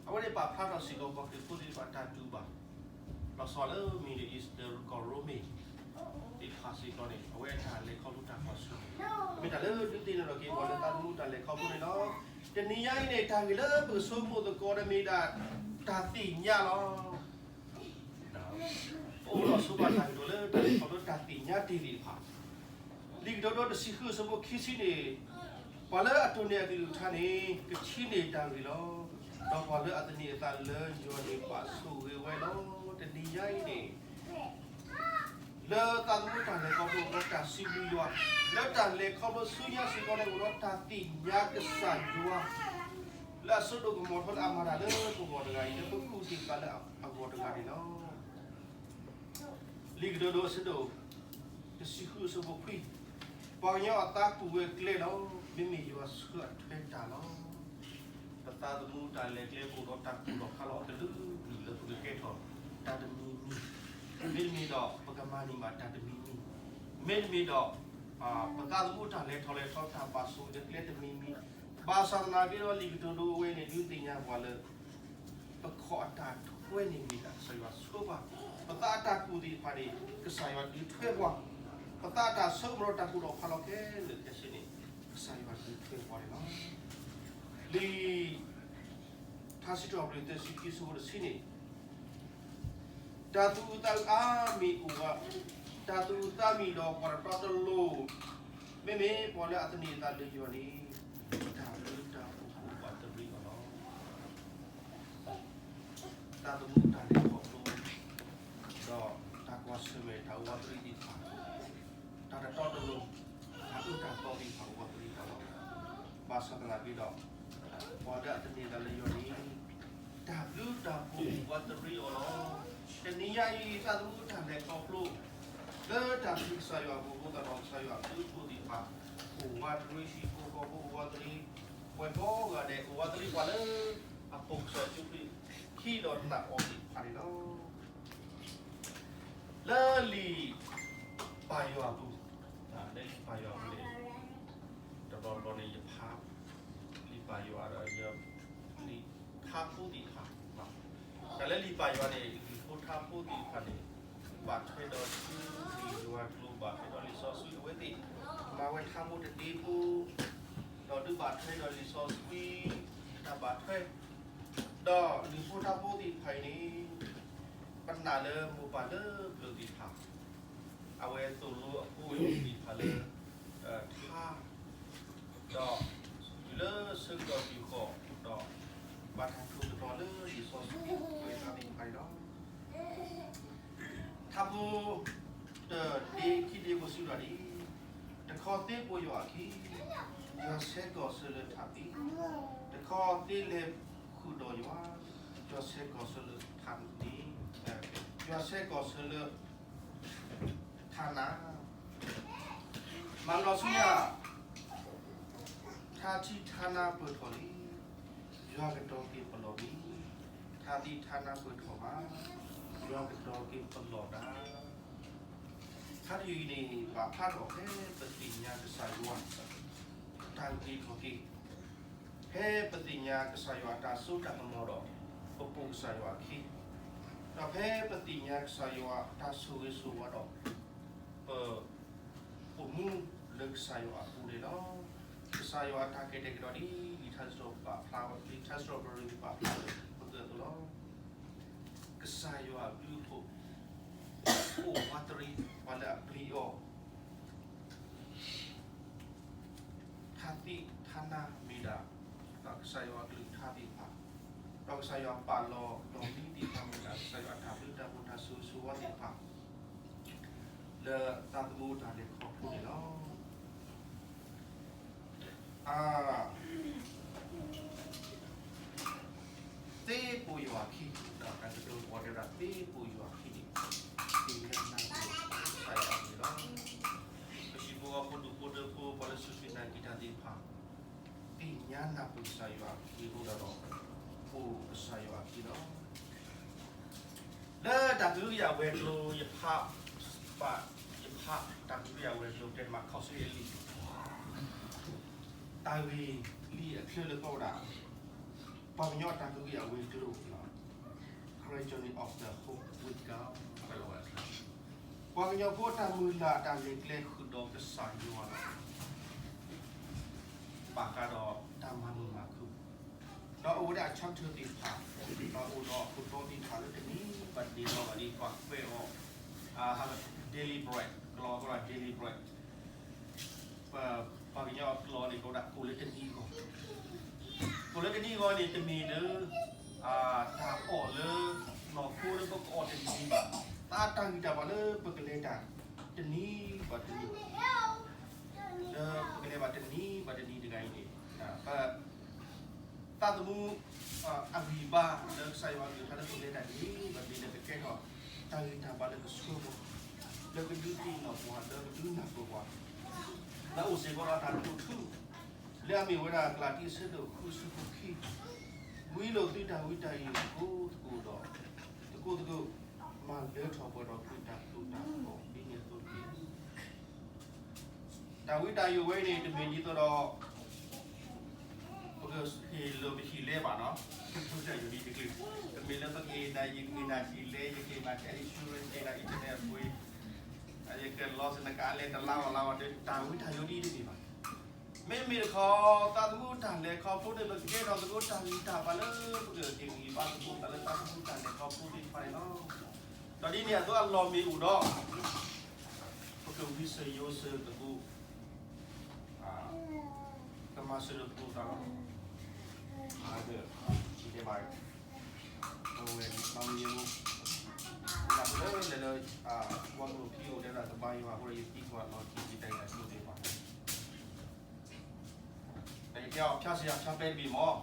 အဝဲန့ၣ်ပာ်ဖျါထီၣ်စ့ၢ်ကီးပှၤခရံာ်ဖိသ့ၣ်တဖၣ်တၢ်တူၢ်ဘၣ် လီၤဆီလၢ Middle East လၢကီၢ်ရိမ့ၤ သ့ၣ်တဖၣ်စ့ၢ်ကီးန့ၣ် အဝဲတၢ်လဲၤခီဖျိတၢ်ကွၢ်ဆၢၣ်မဲာ် မ့ၢ်တၢ်လၢဒုးသ့ၣ်နီၣ်ထီၣ်က့ၤပှၤလၢသးသမူတၢ်လဲၤခီဖျိန့ၣ်လီၤ. တနံၤညါအံၤန့ၣ် တၢ်ဂ့ၢ်လၢပကဆိကမိၣ်သကိးဒီးမ့ၢ်ဒၣ် တၢ်သ့ၣ်ညါလီၤ. ပအိၣ်ဒီးဆိပာ်တၢ်ကတိၤလၢတၢ်လဲၤခီဖျိတၢ်သ့ၣ်ညါတ့ၢ်သ့ၣ်တဖၣ် လံာ်ကတိၤဒိတဆံဃုအဆၢဖိခံဆံန့ၣ် ပှၤလၢအတိၢ်န့ၢ်အကလုၢ်ကထါန့ၣ် ကထံၣ်န့ၢ်တၢ်ဂ့ၤလီၤ. ဒီးပှၤလၢအသန့ၤအသးလၢယွၤန့ၣ် ဘၣ်ဆိၣ်ဂ့ၤဝဲလီၤ. တနံၤညါအံၤန့ၣ် လၢသးသမူတၢ်လဲၤခီဖျိအဂီၢ် တၢ်စံးဘျုးယွၤ, လၢတၢ်လဲၤခီဖျိဆူညါစ့ၢ်ကီးန့ၣ် အိၣ်ဒီးတၢ်သ့ၣ်ညါကစၢ်ယွၤ လၢအစိဒိၣ်ကမီၤထီလၢအမၤတၢ်လၢပဂီၢ်တဂၤအံၤ လၢပကူၣ်သ့ၣ်သးလၢအဂီၢ်တဂၤန့ၣ်လီၤ. လံာ်ကတိၤဒိအဆၢဒိၣ် တဆံဃုအဆၢဖိခွံ, ပှၤကညီအသးကူၣ်ဝဲကျဲလီၤ, မ့မ့ၢ်ယွၤဆှၢအထွဲတၢ်လီၤ. ပသးသမူတၢ်လဲၤကျဲအိၣ်ဒီးတၢ်ကူၣ်ထီၣ်ဖးလီၤအကလုာ်ကလုာ်လၢပကကဲထီၣ်တၢ်တမံၤမံၤ, မ့တမ့ၢ်ဒီးပကမၤန့ၢ်ဘၣ်တၢ်တမံၤမံၤ, မ့တမ့ၢ်ဒီး ပသးသမူတၢ်လဲၤထီၣ်လဲၤထီတၢ်ဘၣ်ဆိၣ်ဂ့ၤကျဲတမံၤမံၤ, ဘၣ်ဆၣ်သနာ်က့ဒီးလံာ်ကတိၤဒိအဝဲန့ၣ် ဒုးသ့ၣ်ညါပှၤလၢ ပခီၣ်အတၢ်ထွဲန့ၣ်မ့ၢ်ဒၣ်ကစၢ်ယွၤဆိပာ်, ပသးအတၢ်ကူၣ်သ့ၣ်တဖၣ်န့ၣ် ကစၢ်ယွၤဒုးထွဲပှၤ, ပသးအတၢ်ဆိကမိၣ်ဒီးတၢ်ကူၣ်ထီၣ်ဖးလီၤခဲလၢာ်ခဲဆ့န့ၣ် ကစၢ်ယွၤဒုးထွဲပှၤန့ၣ်လီၤ. လံာ်ထါစံးထီၣ်ပတြၢၤသၢဆံခံအဆၢဖိတဆံန့ၣ် တၢ်သူၣ်အုးသးအုးအါမံၤအိၣ်ဝဲ, တၢ်သူၣ်အုးသးအုးမံၤဒီးပှၤတတီတလိၤ, မ့မ့ၢ်ပှၤလၢအသန့ၤအသးလၢယွၤန့ၣ် တၢ်ဘျုးတၢ်ဖှိၣ်အိၣ်ဝးတရံးအီၤလီၤ. သးသမူတၢ်လဲၤခီဖျိ ဒီးတၢ်ကွၢ်ဆၢၣ်မဲာ်တၢ်အိၣ်ဝးတရံးသ့ၣ်တဖၣ်, တၢ်တတီတလိၤ, တၢ်အၢတၢ်သီသ့ၣ်တဖၣ်အိၣ်ဝးတရံးအီၤလီၤ. ဘၣ်ဆၣ်သနာ်က့ဒီး ပှၤလၢအသန့ၤသးလၢယွၤန့ၣ် တၢ်ဘျုးတၢ်ဖှိၣ်အိၣ်ဝးတရံးအီၤလီၤ. တနံၤညါအံၤ သးသမူတၢ်လဲၤခီဖျိ လၢတၢ်သံကစၢ်ယွၤအပူၤအဃိသတးဒီး ကစၢ်ယွၤအဘျုးအဖှိၣ်သ့ၣ်တဖၣ် အိၣ်ဝးတရံးဟံၣ်ဖိဃီဖိအိၣ်ဝးတရံး, ပှၤကိးဂၤဒဲးအိၣ်ဝးတရံးပှၤလၢ အပိာ်ကစၢ်ယ့ၣ်ၡူးခရံာ် ဟံးဒီးနာ်အီၤသ့ၣ်တဖၣ်န့ၣ်လီၤ. လၢလံာ်ပာ်ယွၤအပူၤ, လၢလံာ်ပာ်ယွၤအပူၤန့ၣ် တဘျီဘျီန့ၣ် ယဖး လံာ်ပာ်ယွၤဒီး ယ လံာ်ထါဖိသ့ၣ်တဖၣ်, တၢ်လၢလံာ်ပာ်ယွၤန့ၣ် လံာ်ဖိထါဖိသ့ၣ်တဖၣ်န့ၣ် ဘၣ်ထွဲဒီးဆူန့ၣ် ယွၤကျိၤဘၣ်ထွဲဒီးလံာ်စီဆှံအဝဲသ့ၣ်, မၤဝဲထါဘိတဒ့ဖိ, ဒီးဒုးဘၣ်ထွဲဒီးလံာ်စီဆှံ တၢ်ဘၣ်ထွဲ, ဒီးလံာ်ဖိထါဖိသ့ၣ်တဖၣ်အံၤန့ၣ်, ပနာ်လၢမိၢ်ပၢ်လၢပျၢၤသ့ၣ်တဖၣ် အဝဲသိၣ်လိအဖိအလံၤသ့ၣ်တဖၣ်လၢ ထါ, ဒီးတုၤလၢဆၢကတီၢ်တုၤဃီၤ, ဒီးဘၣ်တၢ်တိၢ်ကတီၤလၢလံာ်စီဆှံအတၢ်သ့ၣ်တဖၣ်န့ၣ်လီၤ. ထါဖိတဒ့ခံဒ့ဖိစံးဘၣ်ဒ်အံၤ, တခီသ့ပိာ်ယွၤအခံ, ယွၤဆဲးကီၢ်ဆၢလၢထးသံ, တခီသ့လဲၤဃုာ်ဒီးယွၤ, ယွၤဆဲးကီၢ်ဆၢလၢထးန့ၣ်, ယွၤဆဲးကီၢ်ဆၢလၢ ထးနး, မၤလီၤဆူညါ ထါထံထါနါပၢၢ်ထီၣ်လံ, ယွၤကတီၤက့ၤပလီၢ်မံၤ, ထါထံထါနါပၢၢ်ထီၣ်ဘၣ်, ယွၤကတီၤက့ၤပလီၢ်ဒၣ်. ထါတယုၢ်အံၤန့ၣ် ဘၣ်ဖျါထီၣ်ဖဲပသ့ၣ်ညါကစၢ်ယွၤ တၢ်ဂ့ၤထီၣ်က့ၤ, ဖဲပသ့ၣ်ညါကစၢ်ယွၤအတၢ်စိတၢ်ကမီၤဒီး ပပိာ်ကစၢ်ယွၤအခံ, ဒီးဖဲပသ့ၣ်ညါကစၢ်ယွၤအတၢ်ဆိၣ်ဂ့ၤဆိၣ်ဝါဒီး ပ ပိာ်မူလၢကစၢ်ယွၤအပူၤန့ၣ်လီၤ. ကစၢ်ယွၤအတၢ်ကတဲာ်ကတီၤဒ်လံာ်ထါစံးထီၣ်ပာ်ဖျါ, လံာ်ထါစံးထီၣ်ပတြၢၤပာ်ဖျါလၢပကၢၢ်အသိးလီၤ. ကစၢ်ယွၤအဘျုးအဖှိၣ် အိၣ်ဝးတရံး ပှၤလၢအပျံၤအီၤ ထါသံထါနါမ့ၢ်ဒၣ် ကစၢ်ယွၤအကလုၢ်ကထါသ့ၣ်တဖၣ်, ဒီးကစၢ်ယွၤပာ်လီၤလီၢ်မံၤသ့ၣ်တဖၣ်မ့ၢ်ဒၣ် ကစၢ်ယွၤအတၢ်ဘျုးတၢ်ဖှိၣ်တၢ်ဆိၣ်ဂ့ၤဆိၣ်ဝါသ့ၣ်တဖၣ် လၢသးသမူတၢ်လဲၤခီဖျိန့ၣ်လီၤ. သ့ပိာ်ယွၤအခံ, တၢ်ကတိၤပှၤတဲဝဲဒၣ် သ့ပိာ်ယွၤအခံန့ၣ် သ့ၣ်ညါနၢ်ပၢၢ်ကစၢ်ယွၤအဂ့ၢ်လီၤ. ပဟံၣ်ဖိဃီဖိဒူၣ်ဖိထၢဖိ ပှၤလၢစူၢ်က့ၤနာ်က့ၤတၢ်သ့ၣ်တဖၣ် သ့ၣ်ညါနၢ်ပၢၢ်ကစၢ်ယွၤအဂ့ၢ်အကျိၤဒီး ပိာ်ကစၢ်ယွၤအခံလီၤ. လၢတၢ်ကဟုကယာ်ဝဲၤကျိၤ ယဖးဘၣ်, ယဖးတၢ်ကဟုကယာ်ဝဲၤကျိၤ တဲမး ခီၣ်ဆူယလံာ် တၢ်ဂ့ၢ်လံာ်အချၢလၢကိးဝဲဒၣ် ပှၤကညီတၢ်ကဟုကယာ်ဝဲၤကျိၤ Great Journey of the Hope with God ပှၤကညီဖိအတၢ်မုၢ်လၢ်အတၢ်လဲၤကျဲဃုာ်ဒီးကစၢ်ယွၤ ဘၣ်ဃးဒီးတၢ်မၤမုာ်မၤခုၣ်, ဒီးအိၣ်ဝဲဒၣ် chapter သ့ၣ်တဖၣ်, ဒီးအိၣ်ဒီးအခိၣ်တီသ့ၣ်တဖၣ်လၢတနံၤဘၣ်တနံၤလီၤဂာ်ဒ်ပှၤကွဲးအီၤ daily bread ကလီၤကီး daily bread ပှၤကညီအကျိာ်န့ၣ် ကဝဲဒၣ်ကိၣ်လၢတနံၤအဂီၢ်, ကိၣ်လၢတနံၤအဂီၢ်န့ၣ် တမ့ၢ်လၢ တၢ်အီၣ်လၢနီၢ်ခိလၢပကအီၣ်တနံၤဘၣ်, သးတၢ်ဂံၢ်တၢ်ဘါလၢပကလဲၤတၢ်တနံၤဘၣ်တနံၤ, လၢပကလဲၤဘၣ်တနံၤဘၣ်တနံၤတဂၤအံၤန့ၣ် ပ သးသမူ အဂံၢ်ဘါလၢကစၢ်ယွၤအကလုၢ်ကထါလၢပကလဲၤတၢ်တနံၤဘၣ်တနံၤလၢကကဲထီၣ် တၢ်ဂံၢ်တၢ်ဘါလၢကဆှၢပှၤ, လၢကဒုးသ့ၣ်နီၣ်ပှၤ, လၢကဒုးနၢ်ပၢၢ်ပှၤ, လၢအိၣ်စ့ၢ်ကီးဒီးတၢ်တိာ်ထူ လၢအမ့ၢ်ဝဲဒၣ်ကလၤတံ အဆၢဒိၣ်ဃု အဆၢဖိခံ, ဝံလိာ်သုတၢ်ဝံတၢ်ယိာ်သကိးသကိးဒီး သကိးသကိး, မၤလၢထီၣ်ပှဲၤထီၣ်သုတၢ်သိၣ်တၢ်သီ ဒ်န့ၣ်အသိးတက့ၢ်. တၢ်ဝံတၢ်ယိာ်ဝဲအံၤန့ၣ် တမ့ၢ်ဒ်သိးဒီး ပကဟ့ၣ်လီၤပဟံၣ်လဲဘၣ်နီၤ, တၢ်ဝံတၢ်ယိာ်ဒ်တကလုာ်, တမ့ၢ်လၢပကဟ့ၣ်နၤ ယကဟ့ၣ်နၤဟံၣ်လဲ, ယကဟ့ၣ်နၤ insurance, ယကဟ့ၣ်နၤ internet အပှ့ၤ, ယကလီၤစနကလဲတလါဂီၤလါဂီၤဒီး တၢ်ဝံတၢ်ယိာ်ဒ်တမ့ၢ်ဘၣ်. မ့မ့ၢ်တခီ သးသမူတၢ်လဲၤခီဖျိန့ၣ် ပကကဲထီၣ်သကိးတၢ်ဂံၢ်တၢ်ဘါလၢပကက့ၤဂံၢ်ဘါသကိးသးလၢသးသမူတၢ်လဲၤခီဖျိသ့ၣ်တဖၣ်န့ၣ်လီၤ. ဒီးဒ်န့ၣ်အသိးအလီၢ်မ့ၢ်အိၣ်ဒီး ပကဝံစၢၤယိစၢၤသကိး ကမၤစၢၤလိာ်သကိးသးလီၤ. အဝဲ မၤမံၤယိ လၢလဲၤလၢ ပှၤကလုာ်ခံအိၣ်တဲဒၣ် ကဘါယွၤအဃိဒီး ယသံကွၢ်လီၤခံယတၢ်ဂ့ၢ်တၢ်ကျိၤသ့ၣ်တဖၣ် ဒီးယတဲအီၤ ဖျါစရာ ဖျါပဲတဘ့ၣ်မး,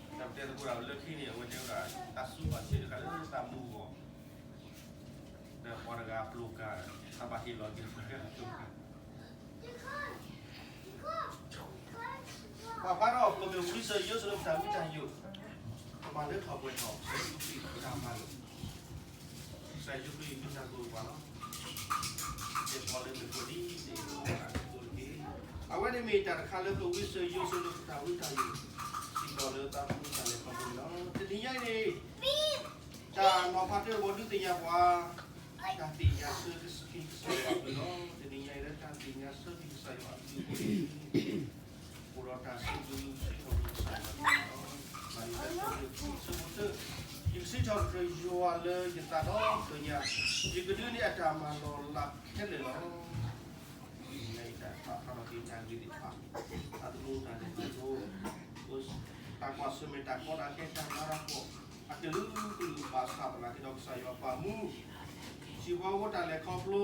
ဒီးပတဲသကိးဒၣ်လၢခံန့ၣ် အဝဲတဲဝဲဒၣ် တၢ်စူၢ်ဘၣ်စ့ၢ်တခါလၢသးမူအဂီၢ်, ဒီးပှၤတဂၤအပျိၢ်ကါ, တၢ်ဘၣ်ဟ့ၣ်လီၤက့ၤပှၤတဂၤအပျိၢ်ကါ ပှၤဖးထီၣ် ပကဝံစၢၤယိစၢၤလၢပတၢ်ဝံတၢ်ယိာ်, ပမၤလၢထီၣ်ပှဲၤထီၣ် ကစၢ်ယ့ၣ်ၡူးခရံာ်အတၢ်မၤလိာ်, ကစၢ်ယ့ၣ်ၡူးခရံာ်အတၢ်မၤလိာ်ပှၤလီၤ. ယဲၢ်ပီလၢနကိးဒ်န့ၣ်တက့ၢ်. အဝဲန့ၣ်မ့ၢ်တၢ်တခါလၢပဝံစၢၤယိစၢၤလၢပတၢ်ဝံတၢ်ယိာ်, စ့ၢ်ကီးလၢသးသမူတၢ်လဲၤခီဖျိန့ၣ်လီၤ. တနံၤညါအံၤန့ၣ် တၢ်နီၤဖးတၢ်ဘီဒုးသ့ၣ်ညါပှၤ, တၢ်သ့ၣ်ညါဆၢက့ၤကစၢ်ယွၤအဘျုးလီၤ. တနံၤညါအံၤလၢတၢ်သ့ၣ်ညါဆၢက့ၤကစၢ်ယွၤအဘျုးအဃိန့ၣ်, အိၣ်ဒီးတၢ်စံးဘျုးစံးထီၣ်ပတြၢၤကစၢ်ယွၤန့ၣ်လီၤ. မၤလံာ်တၢ်ဆၢက့ၤခံဆၢဖိတၢ, ယကစံးထီၣ်ပတြၢၤယွၤလၢယသးဒီဖျၢၣ်ညါ, ယကဒုးန့ၢ်အတၢ်မၤလီၤလးခဲလၢာ်လီၤ. တနံၤညါအံၤတၢ်ပာ်ဖျါထီၣ်က့ၤတၢ်ဂ့ၢ်သ့ၣ်တဖၣ်, တၢ်သမူတၢ်လဲၤခီဖျိ, တၢ်ကွၢ်ဆၢၣ်မဲာ်တၢ်ကီတၢ်ခဲတၢ်နးတၢ်ဖှီၣ်, အကလုာ်ကလုာ်ဘၣ်ဆၣ်သနာ်က့ဒီးကစၢ်ယွၤပာ်မူ, ဟံၣ်ဖိဃီဖိတၢ်လဲၤခီဖျိ,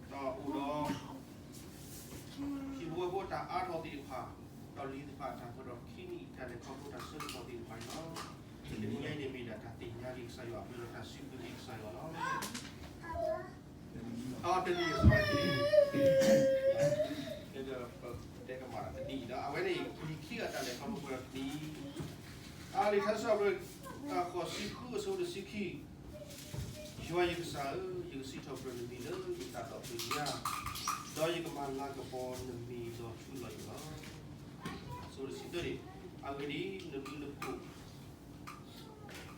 ဒီးအိၣ်ဒီး ဟံၣ်ဖိဃီဖိတၢ်အါထီၣ်သ့ၣ်တဖၣ်, ဒီးလံာ်သ့ၣ်တဖၣ်တၢ်ပၢၢ်ဒီးခံနံၣ်တၢ်လဲၤခီဖျိတၢ်ဆၢကတီၢ်သ့ၣ်တဖၣ်န့ၣ်လီၤ. တနံၤညါအံၤန့ၣ်မ့ၢ်ဒၣ်တၢ်သ့ၣ်ညါက့ၤကစၢ်ယွၤအဘျုးဒီးတၢ်စံးဘျုးက့ၤကစၢ်ယွၤလီၤ. အတနံၤ တဲကမၣ်တနံၤဒီး အဝဲန့ၣ် လံာ်ခံဂၤတၢ်လဲၤခီဖျိပှဲၤဒီးတနံၤ, အလံာ်ထါစံးပတြၢၤ အခိၣ်တဆံဃုအဆၢဖိတဆံခံ, ယွၤယကစၢ်ဧၢ, ယကစံးထီၣ်ပတြၢၤနမံၤလၢယသးဒီဖျၢၣ်ညါ, ဒီးယကမၤလၤကပီၤနမံၤလီၤထူလီၤယိာ်လီၤ. အဆၢဖိတဆံသၢန့ၣ်, အဂ့ၢ်ဒ်အံၤ, နဘျုးနဖှိၣ်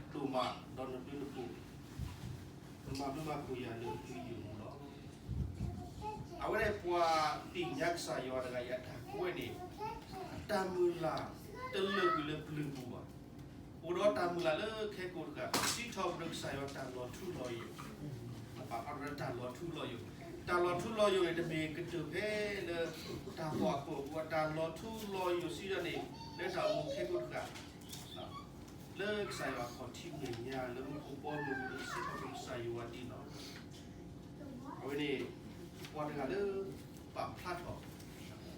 ဒိၣ်မး, ဒီးနဘျုးနဖှိၣ် နမၤဘျုးမၤဖှိၣ်ယၤလၢနဘျုးယိာ်ပူၤလီၤ. အဝဲန့ၣ်ပှၤသ့ၣ်ညါကစၢ်ယွၤတဂၤအံၤအတၢ်ကွဲးန့ၣ်, အတၢ်မုၢ်လၢ်တလၢာ်ကွံာ်လၢပျၢၤပူၤဘၣ်. အိၣ်ဒီးတၢ်မုၢ်လၢ်လၢခဲကိာ်တဂၤ, စံးထီၣ်ပတြၢၤကစၢ်ယွၤတၢ်လီၤထူလီၤယိာ်, ပာ်ဖျါထီၣ်လၢတၢ်လီၤထူလီၤယိာ်, တၢ်လီၤထူလီၤယိာ်န့ၣ် တမ့ၢ်ကတၢၢ်ဖဲလၢ တၢ်ဖှီၣ်အဖှီၣ်အပူၤ, တၢ်လီၤထူလီၤယိာ်စံးဒ်န့ၣ် လၢတၢ်အိၣ်မူခဲကိာ်တဂၤ လၢကစၢ်ယွၤခီၣ်ထံးမဲာ်ညါ လၢမူခိၣ်ဘီမုၢ်ပူၤ စံးထီၣ်ပတြၢၤကစၢ်ယွၤဒ်န့ၣ်လီၤ. အဝဲန့ၣ် ပှၤတဂၤလၢ ပာ်ဖျါထီၣ်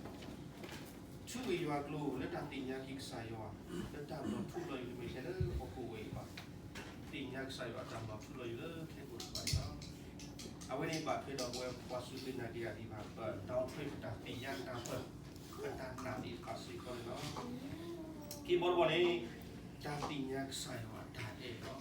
ဆူယွၤအကျိာ်လၢတၢ်သ့ၣ်ညါက့ၤကစၢ်ယွၤ လၢတၢ်လီၤထူလီၤယိာ်တမ့ၢ်ထဲလၢဟီၣ်ခိၣ်ဝဲအံၤဘၣ်, သ့ၣ်ညါကစၢ်ယွၤတၢ်လီၤထူလီၤယိာ်လၢခဲကိာ်တဖၣ်န့ၣ်လီၤ. အဝဲန့ၣ်ဘၣ်ထွဲဒီးပဝဲပှၤစူၢ်က့ၤနာ်က့ၤယၤသ့ၣ်တဖၣ် ပဒီထွဲပတၢ်သ့ၣ်ညါတၢ်ပၢၢ် ပတၢ်နာ်သ့ၣ်တဖၣ်စ့ၢ်ကီးန့ၣ်လီၤ. ခံဘီတဘီန့ၣ် တၢ်သ့ၣ်ညါကစၢ်ယွၤအတၢ်အဲၣ်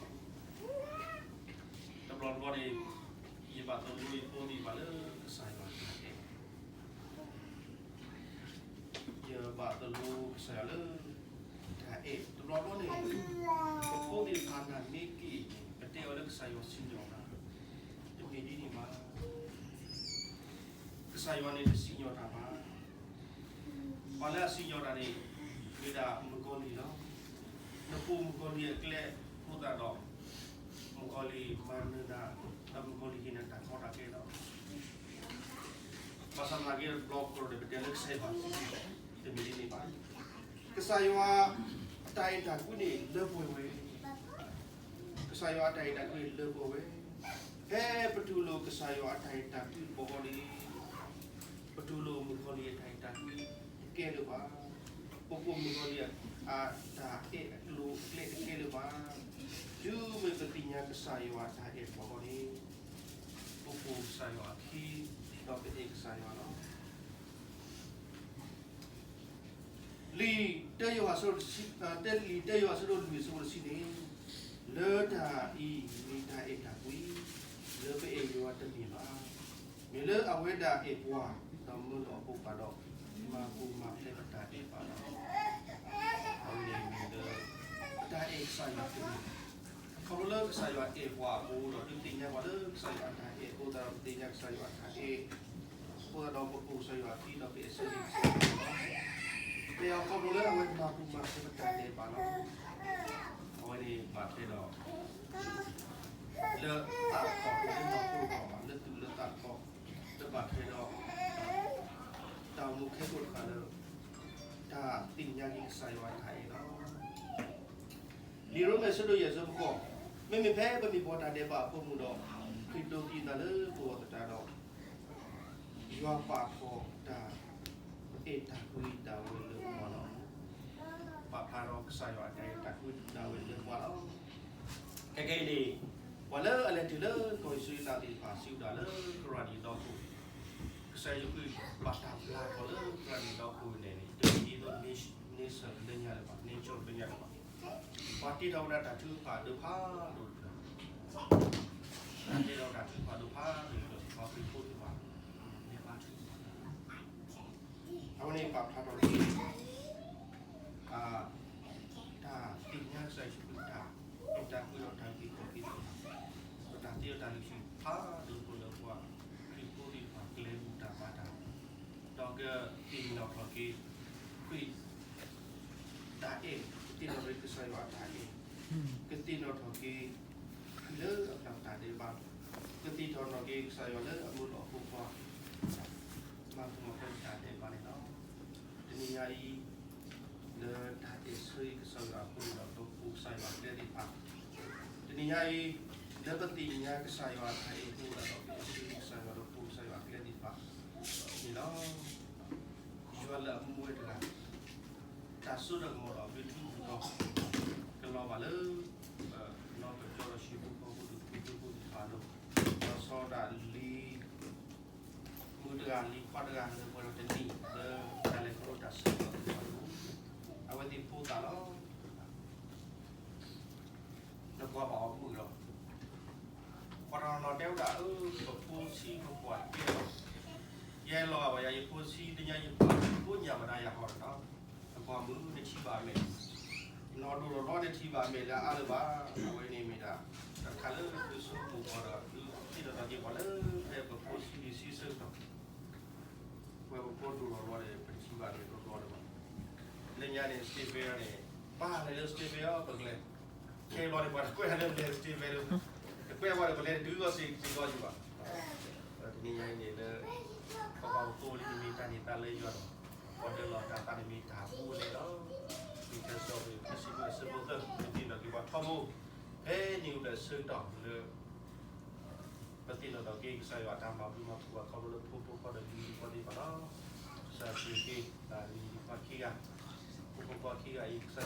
လီၤ. တဘျီတဘျီန့ၣ် ယဘၣ်သိၣ်လိယဖိသ့ၣ်တဖၣ်လၢကစၢ်ယွၤအတၢ်အဲၣ် ယဘၣ်သိၣ်လိကစၢ်ယွၤလၢ တၢ်အဲၣ်တဘျီဘျီန့ၣ် ပဖိသ့ၣ်တဖၣ်နာ်န့ၢ်က့ၤ ပတဲအီၤလၢကစၢ်ယွၤစံၣ်ညီၣ်တၢ် တမ့ၢ်ဒ်န့ၣ်ဘၣ်. ကစၢ်ယွၤန့ၣ်တစံၣ်ညီၣ်တၢ်ဘၣ်. ပှၤလၢအစံၣ်ညီၣ်တၢ်န့ၣ် မ့ၢ်ဒၣ်မုၣ်ကီၤလံၢ်လီၤ. နပိာ်မုၣ်ကီၤလံၢ်အကျဲအဃိသတးဒီး မုၣ်ကီၤလံၢ်မၤနၢၤနၤ ဒီးမုၣ်ကီၤလံၢ်ဟ့ၣ်နၤတၢ်ကီတၢ်ခဲလီၤ. ဘၣ်ဆၣ်သနာ်က့ တဘျီဃီဒီး ပတဲလၢကစၢ်ယွၤစံၣ်ညီၣ် တမ့ၢ်ဒ်န့ၣ်ဘၣ်. ကစၢ်ယွၤအတၢ်အဲၣ်တၢ်ကွံန့ၣ် လၢပှဲၤဝဲ. ကစၢ်ယွၤအတၢ်အဲၣ်တၢ်ကွံလၢပှဲၤဝဲ. ဖဲပတူၢ်လိာ်ကစၢ်ယွၤအတၢ်အဲၣ်တၢ်ကွံတဘျီဃီန့ၣ် ပတူၢ်လိာ်မုၣ်ကီၤလံၢ်အတၢ်အဲၣ်တၢ်ကွံတကဲလၢၤဘၣ်. ပပိာ်မုၣ်ကီၤလံၢ်အတၢ်အဲၣ်အကျိၤအကျဲတကဲလၢၤဘၣ်. တုၤမ့ၢ်ပသ့ၣ်ညါကစၢ်ယွၤအတၢ်အဲၣ်တဘျီဃီန့ၣ် ပပိာ်ကစၢ်ယွၤအခံ ဒီးပအဲၣ်ကစၢ်ယွၤလီၤ. လံာ်တၢယိၤဟၣ်အဆၢဒိၣ်တဆံ, လံာ်တၢယိၤဟၣ်အဆၢဒိၣ်လွံၢ်အဆၢဖိတဆံန့ၣ်, လၢတၢ်အံၤမ့ၢ်တၢ်အဲၣ်တၢ်ကွံ, လၢပအဲၣ်ယွၤတမ့ၢ်ဘၣ်, မ့ၢ်လၢအဝဲဒၣ်အဲၣ်ပှၤ, ဒီးမၢလီၤအဖိခွါဒီး မၤပူၤမၤဖျဲးပတၢ်ဒဲးဘးလီၤ. အဝဲန့ၣ်မ့ၢ်လၢ ပတၢ်အဲၣ်ကစၢ်ယွၤတမ့ၢ်ဘၣ်. ခီဖျိလၢကစၢ်ယွၤအဲၣ်ပှၤအဃိဒီး ဒုးသ့ၣ်ညါပှၤလၢကစၢ်ယွၤအတၢ်အဲၣ်အဃိသတးဒီး ပသ့ၣ်ညါကစၢ်ယွၤအတၢ်အဲၣ် အဃိသတးဒီး ပပိာ်ကစၢ်ယွၤအခံဒီးပအဲၣ်ကစၢ်ယွၤလီၤ. မ့ၢ်အီၤခီဖျိလၢအဝဲမၤပူၤမၤဖျဲးပတၢ်ဒဲးဘးလီၤ. အဝဲန့ၣ်ဘၣ်ထွဲဒီး လၢသးတခီ လၢနီၢ်ခိတခီ လၢသူၣ်လၢသးတခီ လၢဘၣ်ထွဲဒီး တၢ်အိၣ်မူခဲကိာ်တဖၣ်လၢ တၢ်သ့ၣ်ညါက့ၤကစၢ်ယွၤအတၢ်အဲၣ်လီၤ. လံာ်ရိမ့ၤအဆၢဒိၣ်ယဲၢ်အဆၢဖိဃိး, မ့မ့ၢ်ဖဲပမ့ၢ်ပှၤတၢ်ဒဲးဘးအဖိမုၣ်ဒီး ခရံာ်ဒိးသံအသးလၢပဂီၢ်သတးဒီး ယွၤပာ်ထီၣ်တၢ်အဲၣ်တၢ်ကွံဒၣ်ဝဲလၢပှၤလီၤ. ပာ်ဖျါထီၣ်ကစၢ်ယွၤအတၢ်အဲၣ်တၢ်ကွံဒၣ်ဝဲလၢပှၤလီၤ. ခဲကနံၣ်အံၤန့ၣ် ပှၤလၢအလဲၤတုၤလၢကီၢ်အံၣ်စရ့လးသ့ၣ်တဖၣ် စံးဝဲဒၣ်လၢကရၢၣ်နံၣ်ဒီခိၣ်, ကစၢ်ယ့ၣ်ၡူးခရံာ်ဘၣ်တၢ်ပျၢ်ထီၣ်လၢကရၢၣ်နံၣ်ဒီခိၣ်န့ၣ်န့ၣ် တမ့ၢ်ဒ်သိး nation လၢညါလၢၤဘၣ်, nation လၢညါလၢၤဘၣ်. ပှၤတ့ထီၣ်ဝဲဒၣ်တၢ်ထုကဖၣ်ဒိၣ်ဖးဒိၣ်တဖၣ်, ပှၤတ့ထီၣ်တၢ်ထုကဖၣ်ဒိၣ်ဖးဒိၣ်ဒီး ပှၤခရံာ်ဖိသ့ၣ်တဖၣ် လဲၤပာ်ထုကဖၣ် အဝဲန့ၣ်ပာ်ဖျါထီၣ် တၢ်သ့ၣ်ညါကစၢ်ယ့ၣ်ၡူးခရံာ်တၢ် ကသ့ၣ်နီၣ်ထီၣ်က့ၤ ခရံာ်တၢ်အဲၣ်, ကသ့ၣ်နီၣ်ထီၣ်က့ၤကစၢ်ယွၤအတၢ်အဲၣ်, ကသ့ၣ်နီၣ်ထီၣ်က့ၤ ခရံာ်လၢအတၢ်ဒဲးဘး, ကသ့ၣ်နီၣ်ထီၣ်က့ၤကစၢ်ယွၤလၢအမုာ်လိာ်အဖိခွါ, မၤပူၤမၤဖျဲးတၢ်ဒဲးဘးန့ၣ်လီၤ. တနံၤညါအံၤ လၢတၢ်အဲၣ်ဆၢက့ၤကစၢ်ယွၤအဃိန့ၣ်ဒီး ပပိာ်ကစၢ်ယွၤအကျဲသ့ၣ်တဖၣ်, တနံၤညါအံၤ လၢပသ့ၣ်ညါကစၢ်ယွၤအတၢ်အဲၣ်အဃိဒီး ပအဲၣ်ဆၢက့ၤကစၢ်ယွၤဒီးပပိာ်ကစၢ်ယွၤအကျဲသ့ၣ်တဖၣ်န့ၣ်လီၤ. ယွၤလၢအမူဝဲတဂၤ, တၢ်စိတၢ်ကမီၤဒီးအဘျုးထူထီၣ် ကလီၤဘၣ်လၢ ပနီၢ်ကစၢ်ဒီးဟံၣ်ဖိဃီဖိဒူၣ်ဖိထၢဖိသ့ၣ်တဖၣ်လီၤ. ဒီးစီၤဒၤလံ မုၣ်တဂၤလံၤခွါတဂၤလၢပှဲၤဒီးတနံၣ်လၢတၢ်လဲၤခီဖျိတၢ်ဆၢကတီၢ်သ့ၣ်တဖၣ်အပူၤ, အဝဲသ့ၣ်ဖိသၣ်လီၤ. နကွၢ်ဘၣ်အီၤမုာ်လီၤ. ပှၤတနီၤနီၤတဲဝဲဒၣ် အၢ ပဖိဆံးပကွၢ်တကဲလီၤ. ယဲလီၤဂာ်ဘၣ်ယၤ ယဖိဆံးတညါ ယဖိညၣ်မတၤယၤဟီဒီး နကွၢ်မုာ် နထံၣ်ဘၣ်အမဲာ်, နီၢ်ဒိၣ်လီၤလီၤ နထံၣ်ဘၣ်အမဲာ်လၢအအါလၢၤဘၣ်. အဝဲန့ၣ်မ့ၢ်ဒၣ် တၢ်တခါလၢသုဆိကမိၣ်ဃီဒီး သုသ့ၣ်နီၣ်ထီၣ်က့ၤပှၤလၢဖဲပဖိဆံးနံၣ်ဆံးဆၢကတီၢ် ပဝဲပဖိဒိၣ်လီၤလီၤန့ၣ် ပတထံၣ်ဘၣ်အမဲာ်ဘျီဘျီလၢၤဘၣ်. လၢညါန့ၣ် staple န့ၣ် ဘၣ်လဲၤလၢ staple အီၤ ပကလဲၤ, ခဲအံၤဘျီန့ၣ် ပှၤတကွဲးလၢလဲၤ staple လၢၤ, တကွဲးဘၣ်ဒီး ပလဲၤတတုၤအီၤစ့ၢ်ကီးယံၤဘၣ်. တနံၤညါအံၤန့ၣ်လၢ ပပှၤကသိလံတမ့ၢ်တၢ်န့ၣ်သးလၢယွၤဒီး ပှၤဒၢလီၤတၢ်သးန့ၣ်မ့ၢ်တၢ်ဘူးလဲလီၤ. လံာ်ကစၢ်ယွၤ ခံဆံလွံၢ် အဆၢဖိသၢ ပသ့ၣ်နီၣ်က့ၤပှၤထီဘိ ဖဲန့ၣ်အိၣ်ဒီးဆၢကတီၢ်လၢ ပသ့ၣ်နီၣ်ထီၣ်က့ၤကစၢ်ယွၤအတၢ်မၤဘျုးမၤဖှိၣ်အခီဖျိလၢဖိဖိဃီဒီးလံၤလံၤခွါသ့ၣ်တဖၣ်လီၤ. ကစၢ်ဆိၣ်ဂ့ၤက့ၤ လံၤလံၤခွါခံဂၤ, ဖိဖိဃီခံဂၤအံၤ ကစၢ်ယွၤကဒုးဒိၣ်ထီၣ်အီၤ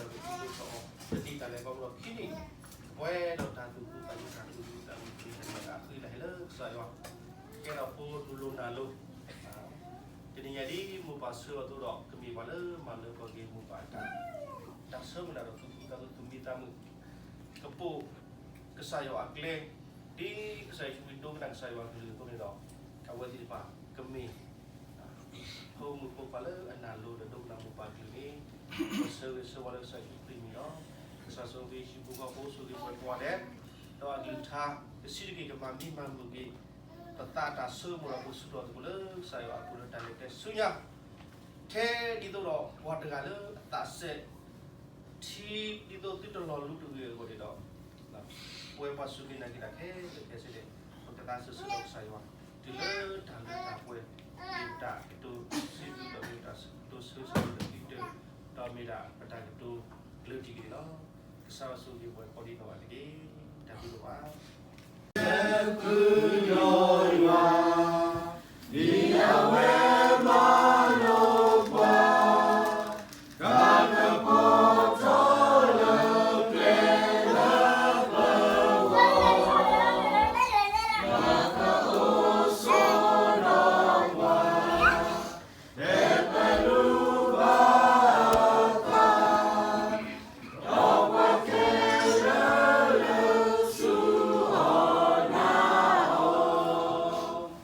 တနံၣ်တၢ်လဲၤခီဖျိခံနံၣ်, ပှဲၤဒီးတၢ်သူၣ်ခုသးခု တၢ်သူၣ်ခုသးခု တနံၣ်တၢ်ဃံတၢ်ဟဲလၢကစၢ်ယွၤ, ကဲထီၣ်ဖိတူၢ်လိာ်နၢ်လိာ် တနံၤညါဒ်မိၢ်ပၢ်ဆှၢအီၤအသိးဒီး ကမ့ၢ်ပှၤလၢမၤလၢပှဲၤက့ၤမိၢ်ပၢ်အတၢ်, တၢ်ဆၢမုၢ်လၢ်ဒီးသူၣ်ခုသးခု သူၣ်မံသးမုာ်, ကပိာ်ကစၢ်ယွၤအကျဲ, ဒ်ကစၢ်ယ့ၣ်ၡူးခရံာ်ဒိကနၣ်ကစၢ်ယွၤအကလုၢ်အသိးန့ၣ်ဒီး အဝဲသ့ၣ်တဖၣ်ကမ့ၢ် ဖိမုၣ်ဖိခွါလၢအနၢ်လိၤဒီးဒိကနၣ်မိၢ်ပၢ်ကလုၢ်န့ၣ်, ပဆၢဂ့ၤဆၢဝါလၢကစၢ်ယ့ၣ်ၡူးခရံာ်အမံၤလီၤ. ကစၢ်ဆိၣ်ဂ့ၤဟံၣ်ဖိဃီဖိ ဆိၣ်ဂ့ၤပှၤကိးဂၤဒဲး, ဒီးအကလုၢ်ကထါ ကဆံးတက့ၢ် ကမၤမံမၤမုာ်က့ၤ ပသးတၢ်ဆိကမိၣ်ဒီးပကစူၢ်က့ၤသကိးလၢကစၢ်ယွၤအပူၤလၢတၢ်လဲၤကျဲ ဆူညါ ထဲဒ်သိးဒီးပှၤတဂၤလၢအသးစဲး ထံဒ်သိးသုတလီၤလူတဂ့ၤအဂီၢ်န့ၣ်ဒီး, ပဝဲပှၤစူၢ်က့ၤနာ်က့ၤတၢ်ခဲလၢာ်ခဲဆ့န့ၣ်, ပကသးစၢ်ဆၢဒီးကစၢ်ယွၤ, တုၤလၢတၢ်လၢတၢ်ပှဲၤ, မ့ၢ်ပတၢ်ကတိၤဆံးဆံးဒီးမ့ၢ်ပတၢ်ကတိၤဆၢဆၢဒီးကံတၢၢ်, ဒီးမ့ၢ်ဒၣ်ပတၢ်ကတိၤလၢတံၢ်က့ၤန့ၣ်လီၤ. ကစၢ်ယွၤဆိၣ်ဂ့ၤပှၤကိးဒံနီၢ်ဂၤတက့ၢ်. တၢ်ဘျုးဒိၣ်မး လၢကုၢ်ယွၤ ဒ်အဝဲမၤလိာ်ပှၤ, တၢ်ကပီၤထီၣ်လၢကျဲလၢပဂီၢ်, တၢ်ကအိၣ်ဆိးဒီးပှၤ, ဖဲပလူၤဘၣ်အသး, ဒီးပှၤခဲလၢာ်လၢဆူအီၤနာ်အီၤ.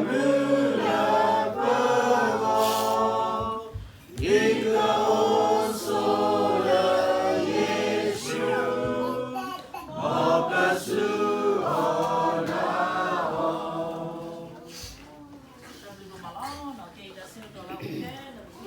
မုၢ်လၢပဂီၢ်, ယကအိၣ်ဆိးလၢယ့ၣ်ၡူး, အီၣ်ပၢဆူအီၣ်နၤအီၣ်.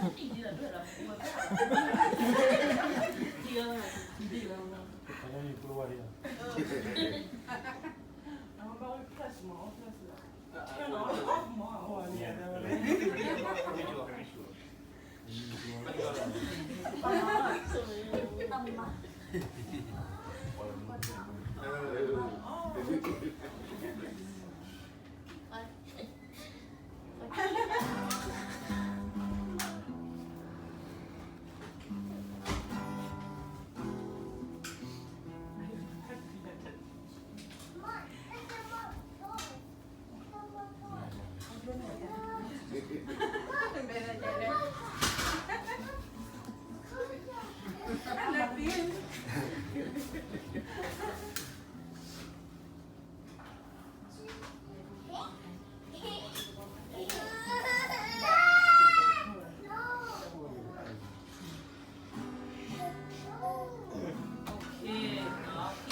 ခံဆံသၢနံၣ် အတၢ်လဲၤခီဖျိ ဒ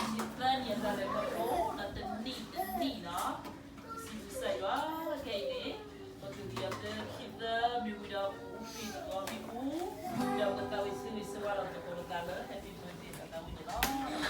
ီးတနံၣ်တနံၣ်နီၤ, စံးဘျုးကစၢ်ယွၤ, ခဲအံၤန့ၣ် ပကဂံၢ်အီၤလၢခံသၢမံၤဝံၤဒီး ပူၤဖံးသကိးမံၤပူၤ, ဒီးပကသးဝံၣ်ဆၢဂ့ၤဆၢဝါဒီးသကိးပသးလၢ Happy birthday ဒီးသးဝံၣ်န့ၣ်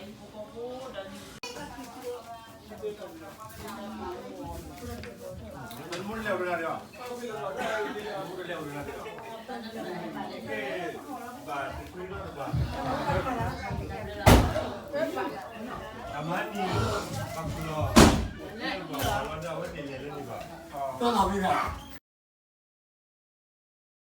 လီၤ. တၢ ခံ သၢ တၢ်လီၤဘၣ်